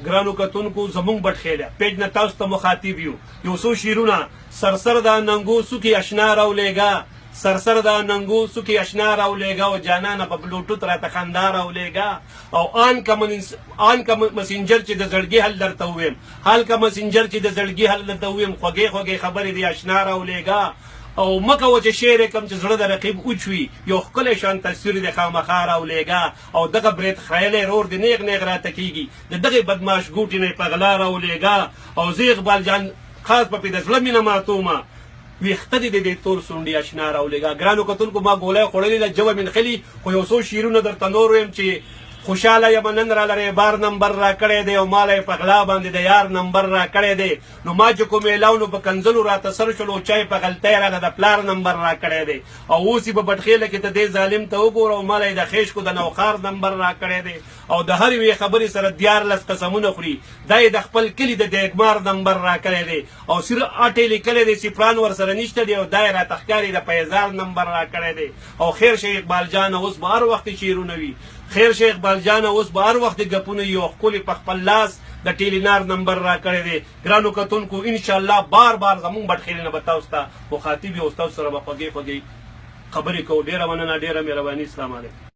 ګرانو کتونکو، زمونږ بټخېله پیج نه تاسو ته مخاطب یو. یو څو شعرونه: سرسر دا ننګو سوکي اشنا راولېږه، سرسر دا ننګو سوکي اشنا راولېږه، او جانانه په بلوټوت راته خندا راولېږه، او آن که مسنجر چې د زړګي حل درته وویم، حال که مسنجر چې د زړګي حل درته وویم، خوږې خوږې خبرې دې اشنا راولېږه، او مکه و چې شعر یې کوم چې زړه د رقیب اوچوي، یو ښکلی شان تصویر دې خامخا راولېږه، او دغه برېت خریلی رور دې نیغ نیغ راته کېږي، د دغې بدماش ګوټې نه یې په غلا راولېږه، او زه اقبال جان خاص په پې د زړه مینه ماتومه، ویښته دې د دې تور سونډي اشنا راولېږه. ګرانو کتونکو، ما ګولۍ خوړلې ده، ژبه مې نښلي، خو یو څو شعرونه درته نور ویم چې خوشاله یم، نن راله ریبار نمبر راکړی دی، او ماله یې په غلا باندې د یار نمبر راکړی دی. نو ما چې کوم اعلاو نو په کنځلو راته سر شول، او چا یې په غلطۍ راله د پلار نمبر راکړی دی، او اوس یې په بټخېله کې ته دې ظالم ته وګوره، او ماله یې د خېشکو د نوښار نمبر راکړی دی، او د هرې یوې خبرې سره 13 قسمونه خوري، دا یې د خپل کلي د دیګمار نمبر راکړی دی، او سیر اټې لیکلی دی، سفران ورسره نشته دی، او دا یې راته ښکاري د پیزار نمبر راکړی دی. او خیر شه اقبال جانه، اوس به هر وخت شعرونه وي. خیر شه اقبال جانه، اوس به هر وخت ګپونه وي، او ښکلي په خپل لاس د ټیلینار نمبر راکړی دی. ګرانو کتونکو، انشاءالله بار بار زمونږ بټخېلې نه به تاسو ته مخاطب یو، تاسو سره به خوږې خوږې خبرې کوو. ډېره مننه، ډېره مهرباني. اسلام علیکم.